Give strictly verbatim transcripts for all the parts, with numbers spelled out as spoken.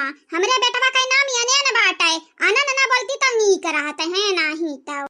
हमरे बेटवा का नाम अनन बाटे, अनन ना बोलती तो नीक रहत है, नाही तो।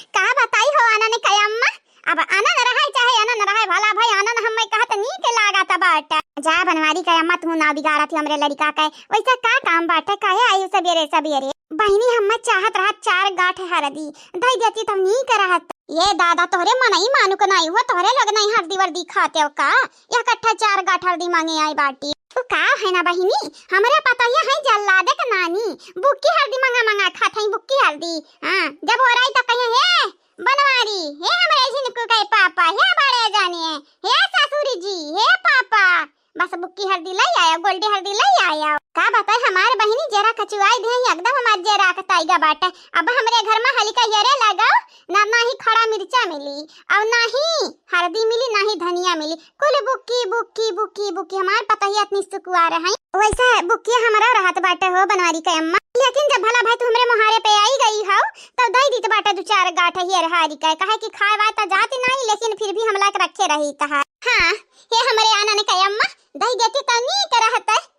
का बताई हो अनन के अम्मा, अब अनन रहे चाहे अनन रहे, भला भाई अनन हम्मे कहत नीक लागत बाटे। जा बनवारी के अम्मा, तू ना बिगाड़त ही हमरे लड़िका के, वैसे का काम बाटे, काहे आई सबेरे सबेरे? बहिनी, हम्मे चाहत रहत चार गांठ हरदी, दई देती तब नीक रहत। ये दादा, तोहरे मनई मानुक नाई हुआ, तोहरे लोग नहीं हरदी वर्दी खाते हो का? यह कट्ठा चार गांठ हरदी मांगे आई बाटी। तू का है ना बहिनी, हमरे पतोहिया है जल्लादे के नानी, बुक्की हरदी मंगा मंगा खात है, बुक्की हरदी। हाँ, जब ओराई तो कहिए, "हे बनवारी, हे हमरे झिनकू के पापा, हे बड़े जाने, हे ससुर जी, हे पापा, बस बुक्की हरदी लई आया, गोल्डी हरदी लई आया।" का बताई हमार बहिनी, जेरा कचुआई दे, एकदम हमार जेरा कताईगा बाटे। अब हमरे घर में हल्का येरे लगाओ, ना, ना ही खड़ा मिर्चा मिली, और ना ही हरदी मिली, ना ही धनिया मिली, कुल बुक्की, बुक्की, बुक्की, बुक्की। हमार पतोहिया इतनी सुकुआर है, वैसे बुक्की हमरा रहत बाटे हो बनवारी के अम्मा। लेकिन जब भला भाई तू हमरे मुहारे पे आई गई हो, तब दई दीत बाटे दू चार गांठ हियर हारी के, काहे कि खाए वाए त जात नहीं, लेकिन फिर भी हमला के रखे रही तहार। हाँ, हे हमरे आनन के अम्मा, दई देती तो नीक रहत।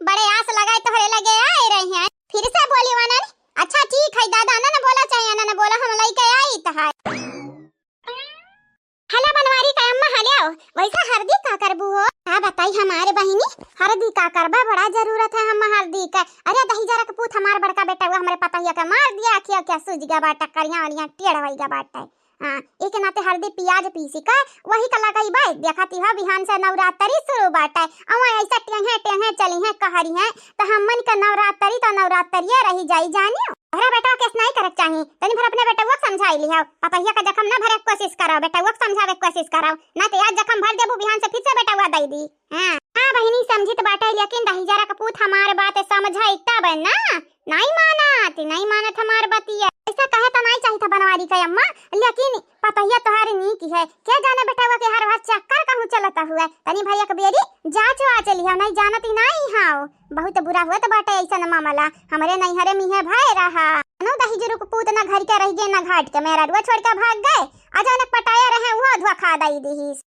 बड़े आस लगाए तोहरे लगे आए रही हैं। फिर से बोली वनन, "अच्छा ठीक है दादा, ना, ना बोला चाहे ना, ना बोला, हम लइके आई तहार।" हला बनवारी का अम्मा हल्याओ, वैसा हरदी का करबू हो? का बताई हमारे बहिनी, हरदी का करबा, बड़ा जरूरत है हम हरदी का। अरे दही जरा के पूत, हमार बड़का बेटा हुआ, हमरे पतोहिया के मार दिया, अखिया, अखिया सूज गया बाटा, करिया वरिया टेढ़ होई गया बाटा। हाँ, एक नाते हरदी पियाज पीसी का, वही का लगाई बाई। देखा ती हो, बिहान से नवरात्रि शुरू बाटे, अवा ऐसा टेंगे टेंगे चली हैं, कहरी हैं, तो हमन का नवरात्रि तो नवरात्रिये रही जाई जानियो। तोहरा बेटवा के ऐसा नहीं करक चाही, तनी भर अपने बेटवा के समझाई लिहाओ। पतोहिया का जखम ना भरे के कोशिश कराओ, बेटवा के समझावे के कोशिश कराओ, ना तो आज जखम भर देबू, बिहान से फिर से बेटवा दई दी। हाँ, हाँ बहिनी, समझित बाटे, लेकिन दही जरा के पूत हमार बात समझाई तब ना, नहीं मानत, नहीं मानत हमार बतिया। ऐसा कहे तो नहीं चाहिए था बनवारी का अम्मा, लेकिन पतोहिया तोहार नीक है, के जाने बेटवा के हर हर चक्कर कहूँ चलता हुआ। तनी भैया के बेरी जांच वाच लिहा, नहीं जानत ही नहीं हाओ। बहुत बुरा होत बाटे ऐसन मामला, हमरे नैहरे मिहे भय रहा। नो दही जुरुक पूत ना घर के रह गए, ना घाट के, मेहरारुआ छोड़ के भाग गए। आ जौन पटाया रहे, वो धोखा दई दिहिस।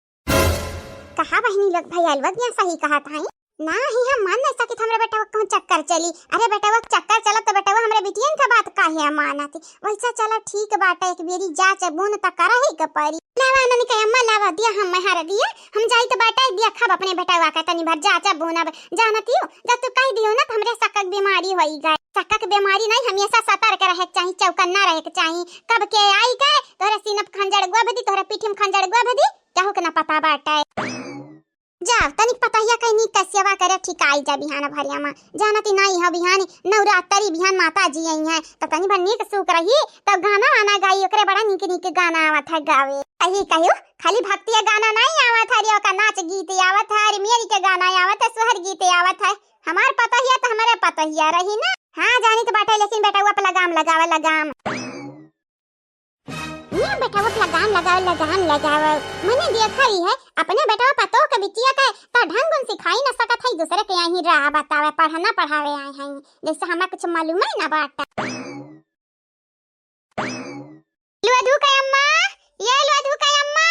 कहा बहिनी लोग, भैया लोग यहाँ सही कहत हई। ना ही हम मान नहीं सकित हमरे बेटवा कहूँ चक्कर चली। अरे बेटवा चक्कर चलत तो बेटवा हमरे बिटियन का बात काहे मानत? वैसा चला ठीक बाटे, एक बेरी जांच बून त करही के परी। लावा ननी के अम्मा लावा, दिया हम हरदिया, हम जाइत बाटे, देखब अपने बेटवा के तनी भर जांच बूनब। जानतियो, जब तू कह दियो ना तो हमरे सक्का के बीमारी होई गए। सक्का के बीमारी नहीं, हमेशा सतर्क रहे के चाही, चौकन्ना रहे के चाही। कब के आई गए, तोहरे सीना पे खंजर गोभ दी, तोहरे पीठी में खंजर गोभ दी, केहू के ना पता बाटे। जा, तनिक पतोहिया के नीक के सेवा करे, ठीक आई जा बिहान भरिया मा। जानती नाई हो बिहान नवरात्रि, बिहान माता जी आई हैं, त तनी भर नीक सूक रही, तब गाना वाना गाई, ओकरे बड़ा नीक नीक गाना आवत है गावे। कही कहियो, खाली भक्तिया गाना नाई आवत है रे, ओका नाच गीत आवत है, अरे मेरी के गाना आवत है, सोहर गीत आवत है। हमार पतोहिया त हमरे पतोहिया रही ना। हाँ, जानी त बाटे, लेकिन बेटवा पे लगाम लगावे, लगाम। ये बेटवा पे लगाम लगावे, लगाम लगावे। मने देखा ही है, अपने बेटवा पतोह के बिटिया के त ढंग गुन सिखाई न सकत है, दूसरे के यहीं राह बतावे, पढ़ना पढ़ावे आए हैं, जैसे हमें कुछ मालूम ही ना बाटे। लुअधू के अम्मा, ये लुअधू के अम्मा।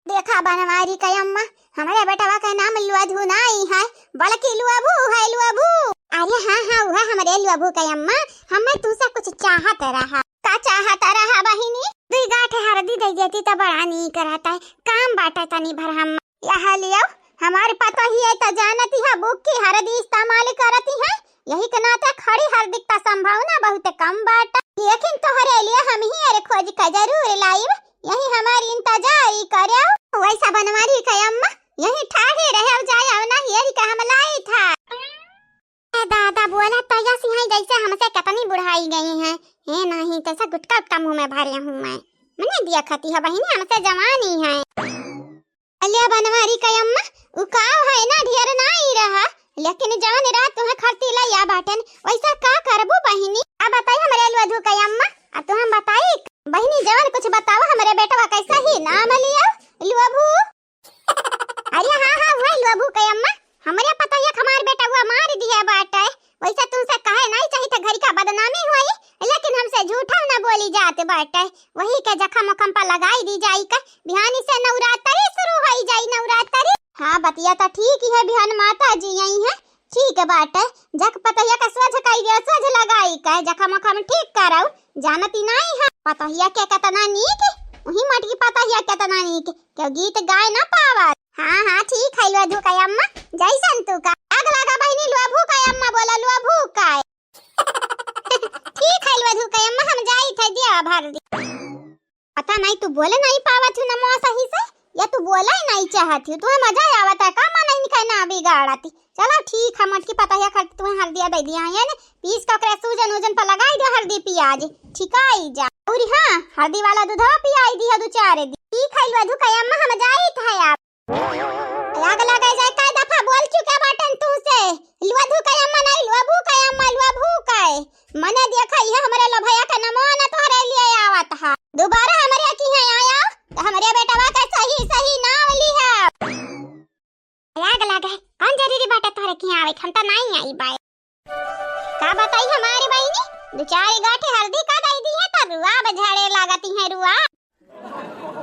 देखा बनवारी के अम्मा, हमरे बेटवा के नाम लुअधू नाई है, बल्कि लुअभू है, लुअभू। अरे हाँ, हाँ, वह हमरे लुअभू के अम्मा, हमें तू से कुछ चाहत रहा। का चाहत रहा बहिनी? दुई गांठ हरदी दे देती त बड़ा नीक रहता है, काम बाटे तनी भर हम। यह लियो, हमार पतोहिया त जानती है बुक्की हरदी इस्तेमाल करती है, यही के नाते खड़ी हरदी का संभावना बहुत कम बाटे, लेकिन तोहरे लिए हम ही अरे खोज के जरूर लाइब, यही हमार इंतजार ही करेव। वैसा बनवारी के अम्मा, यही ठाढ़े रहे, जाए ना, यही का हम लाई था। ए दादा, बोला तो या सिहाई जैसे हमसे कितनी बुढ़ाई गई हैं। हे नहीं, तैसा गुटका उटका मुंह में भरे हूँ मैं। मने दिया खाती है बहिनी, हमसे जवानी है। अलिया बनवारी का अम्मा, उ काव है ना, ढेर ना ही रहा, लेकिन जवन रात तुम्हें खरती ला या बाटन, वैसा का करबू बहिनी? अब बताई हमरे लुअधू का अम्मा, अब तुम बताई बहिनी, जवन कुछ बताओ, हमरे बेटवा कैसा ही नाम लिया लुअभू। अरे हाँ, हाँ, वही लुअभू के अम्मा, हमरे पतोहिया के हमार बेटवा मार दिया बाटे। वैसे तुमसे कहे नहीं चाहिए था, घर का बदनामी हुई, लेकिन हमसे झूठा न बोली जात बाटे। वही के जखम उखम पर लगाई दी जाई के, बिहानी से नवरात्रि शुरू होई जाई, नवरात्रि। हाँ, बतिया तो ठीक ही है, बिहान माता जी आई हैं, ठीक बाटे, जक पतहिया का सोझ कई दे, सोझ लगाई के जखम उखम ठीक करउ, जानती नाहीं है। पतहिया के केतना नीक, उही मटकी पतहिया केतना नीक, केउ गीत गाए ना पावा। हाँ, हाँ, ठीक है, लोधू का अम्मा, जैसन तू का। आग लगा बहिनी, लोभू का अम्मा बोला, लोभू का। ठीक है, लोधू का अम्मा, हम जाई थे, दिया भर दी। पता नहीं, तू बोले नहीं पावत हूँ ना मो सही से, या तू बोले ही नहीं चाहत हूँ, तुम्हें मजा आवत है का? मन इनका ना बिगाड़ती। चलो ठीक है, मोटकी पतहिया खट तुम्हें हल्दिया दे दिया है ने, पीस के ओकरे सूजन उजन पर लगाई दो हल्दी पियाज, ठिकाई जा। और हाँ, हल्दी वाला दूधवा पियाई दिया दो चार दी। ठीक है, लोधू का अम्मा, हम जाई थे आप। आग लगे जाए, कई दफा बोल चुके बाटन तू से, लोधू का अम्मा नहीं, लोभू का अम्मा, लोभू का। मने देखा, ये हमरे लोभया के नमो न तोहरे लिए आवत हा। दोबारा हमरे की है आया, तो हमरे बेटवा के सही, सही नाम लिहा। आग लगे, कौन जरूरी बाटे तोहरे की आवे, हम तो नहीं आई बाय। का बताई हमारी बहिनी, दो चार गांठे हल्दी का दई दी है, तो रुआ बझाड़े लागती है, रुआ।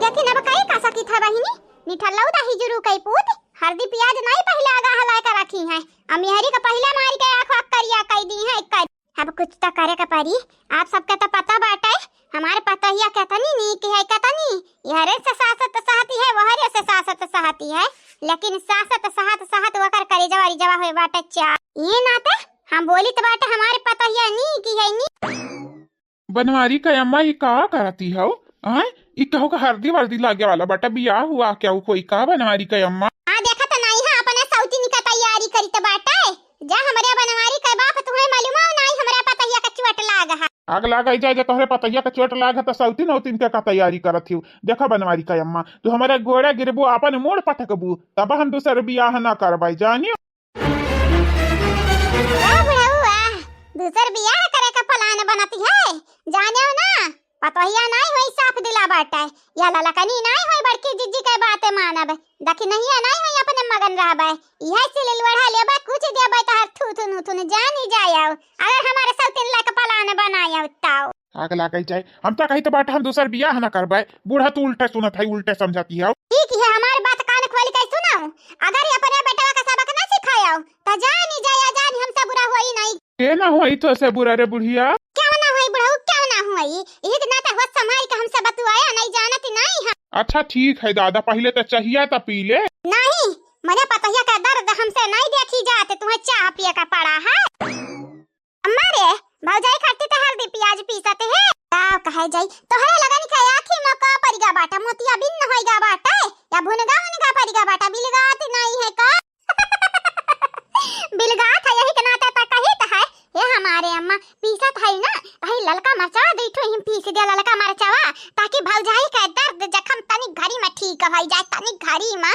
लेकिन अब कई का सकी था बहिनी, निठल्लऊ दही जुरू कई पूत, हल्दी पियाज नहीं पहिले आगा हलाए के रखी है, अमिहरी का पहिले मारी के आँख आँख करिया कई दी है, कई। अब कुछ तो करे के पड़ी, आप सबके तो पता बाटे, हमारे पतोहिया केतनी नीक है, केतनी, यहरे से सासत सहती है, वहरे से सासत सहती है, लेकिन सासत सहत सहत वकर करेजवा रिजवा होए बाटे चा। ये नाते हम बोली तो बाटे, हमारे पतोहिया नीक है, नी। बनवारी का अम्मा, ई का करती हौ? आय, ई कहू का हरदी वरदी लागे वाला बाटे, बियाह हुआ क्या कोई का बनवारी का अम्मा? हाँ, देखत नाहीं है, अपने सौतीन का तैयारी करित बाटे। जा हमरे बनवारी का बाप, तुम्हें मालूम है नाहीं, हमरा पतहिया का चोट लाग है। आग लाग जाए, जे तोहरे पतहिया का चोट लाग है, तो सौतीन औतीन के का तैयारी करत हिउ? देखा बनवारी का अम्मा, तू हमारे गोड़े गिरबू, आपन मूड़ पटकबू, तब हम दूसर बियाह ना करबाई, जानियो। ए बुढ़ऊ, आ, दूसर बियाह करे का plan बनत है, जानेउ ना, पतोहिया नाहीं होई साफ दिला बाटे, या ललकनी नाहीं होई बड़की जिज्जी के बात मानब, दखिनहिया नाहीं होई अपने मगन रहबे, इहे सिल लोढ़ा लेबे, कुछ देबे तो हर थू थू नू थू न जानी जायउ, अगर हमारे सौतीन लायक plan बनायउ ताऊ। आग लागे जाए। हम तो कही तो बाटे हम दूसर बियाह ना करबे। बूढ़ा तू उल्टे सुनत है, उल्टे समझती है। ठीक है, हमार बात कान खोल के सुनो। अगर ये अपने बेटवा का सबक ना सिखायो, तो जानी जाया जानी हमसे बुरा होई नहीं। के ना होई तो से बुरा रे बुढ़िया? क्यों ना होई बुढ़ऊ, क्यों ना होई? एक ना तो होत संभाल के हमसे बतुआया नहीं, जानत नहीं है। अच्छा ठीक है दादा, पहले तो चाहिया तो पी ले। नहीं, मने पतहिया का दर्द हमसे नहीं देखी जात, तुम्हें चाह पिए का पड़ा है। अम्मा रे, भौजाई खातिर त हल्दी पियाज पीसत है। का कहे जाई, तोहरे लगन के आँखी में का परिगा बाटा, मोतिया बिन होइगा बाटा, या भुनगा उनगा परिगा बाटा, बिलगात नहीं है का? बिलगात है, यही के नाते त कहित है। हे हमारे अम्मा, पीसत है ना, भाई ललका मरचा दे ठो हिम पीस दे ललका मरचावा, ताकि भौजाई के दर्द जखम तनी घड़ी में ठीक हो जाए, तनी घड़ी में।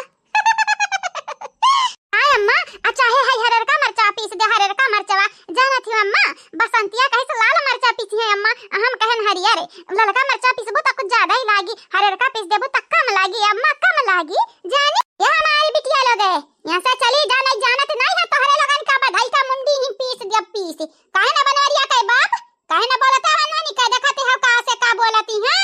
आय अम्मा, आ चाहे है हररका मरचा पीस दे, हररका मरचवा। जानत ही अम्मा, बसंतिया कहे से लाल मरचा पीसी है अम्मा, आ हम कहन हरियर। ललका मरचा पीसबो त कुछ ज्यादा ही लागी, हररका पीस देबो त कम लागी अम्मा, कम लागी। जानी, ये हमारी बिटिया लोग है, यहाँ से चली जा, नहीं जानत नहीं है तोहरे लोगन का बधाई का मुंडी ही पीस दे पीस। काहे ना बनवरिया के बाप, काहे ना बोलते हो नानी के, देखते हो का से का बोलती हैं।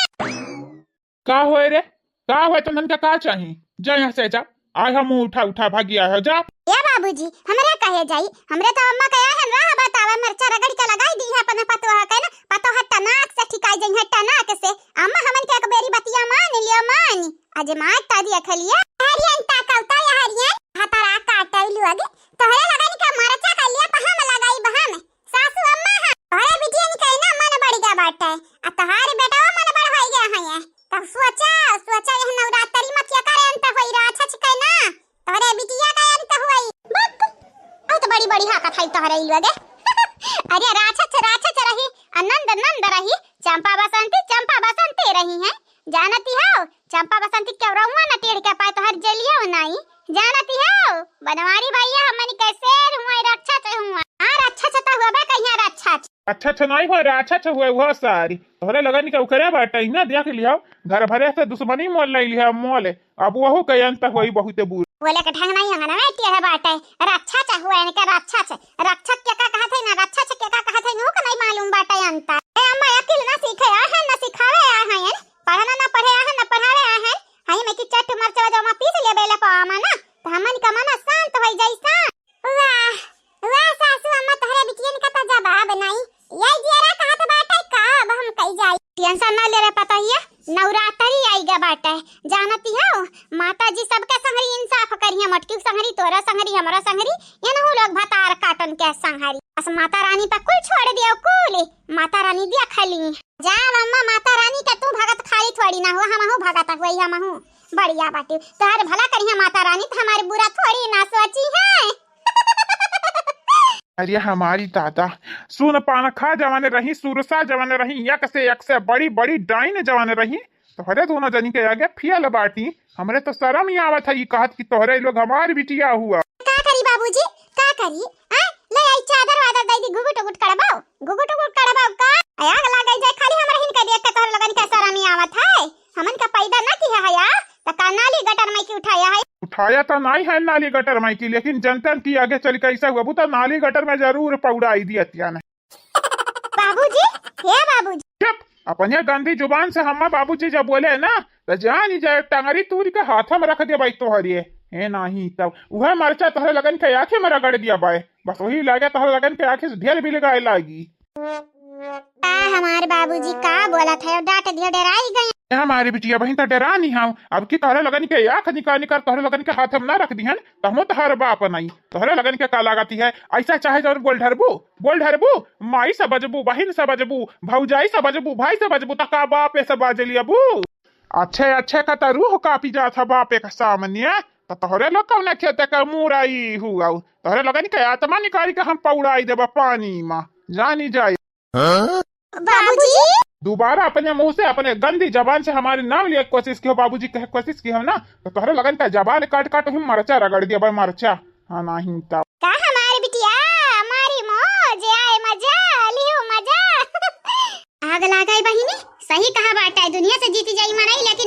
का होए रे? का होए? तनन का का चाही? जा यहाँ से जा। आय हम मुँह उठा उठा भागी आय हो, जा। ए बाबूजी, हमरे कहे जाई, हमरे तो अम्मा के आहन राह बतावे, मरचा रगड़ के लगाई दी है अपने पतोह के ना, पतोह टनाक से ठिकाई जइहे, टनाक से। अम्मा हमन के एक बेरी बतिया मान लियो, मान। आज मार ता दिया खलिया। हरियन ता कौता या हरियन, हतरा काटै लुअग, तोहरे लगन के मरचा कलिया पहम लगाई बहम। सासू अम्मा हा, तोहरे बिटियन के ना मन बढ़ गया बाटे, आ तोहार बेटवा मन बढ़वाई गया है। तब सोचा, सोचा यह नवरात्रि में केकर अंत होई, राक्षस के ना, तोहरे बिटिया का अंत होई। बक, बहुत बड़ी बड़ी हाकत है तोहरे ई लोगे। अरे राक्षस, राक्षस रही, आनंद नंद रही, चंपा बसंती, चंपा बसंती रही हैं। जानती हो, चंपा बसंती के रउआ न टेढ़ के पाए तोहर जेलियो नाई। जानती हो, बनवारी भैया हमन के शेर हुआ, राक्षस हुआ। हाँ, राक्षस तो हुआ बे, कहिया राक्षस। अच्छा, अच्छा नाई हुआ, राक्षस हुआ, हुआ सारी। तोहरे लगन के उखरे बाटे ना, देख लिया, घर भरे से दुश्मनी मोल ले लिया, मोल। अब वहू के अंत होई बहुत बुरा। बोले के ढंग नहीं अंगना में टेढ़ बाटे, राक्षस हुआ इनके राक्षस। रक्षक के का कहत है ना, राक्षस के का कहत है, नहु का नहीं मालूम बाटे अंतर। ए अम्मा, अकिल ना सीखे आहन, ना सिखावे आहन, पढ़ना ना पढ़े आहन, ना पढ़ावे आहन। हई में कि चट मरचवा जमा पीस लेबे ले पावा ना, त हमन का मन शांत होई जाई शांत। वाह, टेंशन ना ले रे पतोहिया, नवरात्रि आइगा बाटे। जानती हो, माता जी सबके संगरी इंसाफ करिहैं, मोटकी संगरी, तोरा संगरी, हमरा संगरी, एनहू लोग भतार काटन के संगरी। बस माता रानी पे कुल छोड़ दियो, कुल माता रानी दिया खली। जा अम्मा, माता रानी के तू भगत खाली थोड़ी ना हुआ, हमहू भगत हुई, हमहू बढ़िया बाटी। तोहर भला करिहैं माता रानी, तो हमारे बुरा थोड़ी ना सोचिहैं। अरे हमारी दादा, सुन पान खा जवन रही, सुरसा जवन रही, एक से एक से बड़ी बड़ी डाइन जवन रही, तोहरे दोनों जनी के आगे फेल बाटी। हमरे तो शरम ही आवत है ई कहत कि तोहरे लोग हमार बिटिया हुआ। का करी बाबूजी, का करी? आ, ले आई चादर वादर दे दी, घुघुट उघुट कड़बाओ, घुघुट उघुट कड़बाओ का? आग लाग जाए खाली हमरे हिन के देख के तोहरे लोगन के शरम ही आवत है। हमन का पैदा ना किया है या, त का नाली गटर में की उठाया है? उठाया तो नहीं है नाली गटर में की, लेकिन जनतन की आगे चल के ऐसा हुआ, तो नाली गटर में जरूर पौड़ाई दिया तिया ने। बाबूजी, हे बाबूजी। चुप, अपने गंदी जुबान से हम्मा बाबूजी जब बोले ना, तो जान ही जाए, टंगरी तूर के हाथ में रख दे भाई तोहरे। हे नहीं तब उहे मरचा तोहरे लगन के आँखें में रगड़ दिया बाय, बस वही लगे तोहरे लगन के आँखें से ढेर भी लगाए लागी। आ, हमार बाबूजी का बोलत है, डांट दिया, डराई गई। ए, हमारी बिटिया बहिन तो डरा नहीं हम, अब की तोहरे लगन के आँख निकाल निकाल तोहरे लगन के हाथ में ना रख दिहन, तो हमो तोहर बाप नहीं। तोहरे लगन के का लागती है, ऐसा चाहे जौन बोल ढरबू, बोल ढरबू, माई से बजबू, बहिन से बजबू, भौजाई से बजबू, भाई से बजबू, तो का बापे से बाज लियबू? अच्छे अच्छे का तो रूह कापी जात है बापे के सामने, तो तोहरे लोग कौन खेते के मुरई हुआ, तोहरे लगन के आत्मा निकाल के हम पौड़ाई देबा पानी में, जानी जाए। बाबूजी? दोबारा अपने मुंह से, अपने गंदी जबान से हमारे नाम लिया कोशिश कियो, बाबूजी कहे कोशिश कियो ना, तो तोहरे लगन का जबान काट काट ही मरचा रगड़ दिया भाई, मरचा। हाँ, नहीं तो। का हमारे बिटिया, मारी मौज, आए मजा, लियो मजा। आग लागे बहिनी, सही कहा बाटा, दुनिया से जीती जाई मनई, लेकिन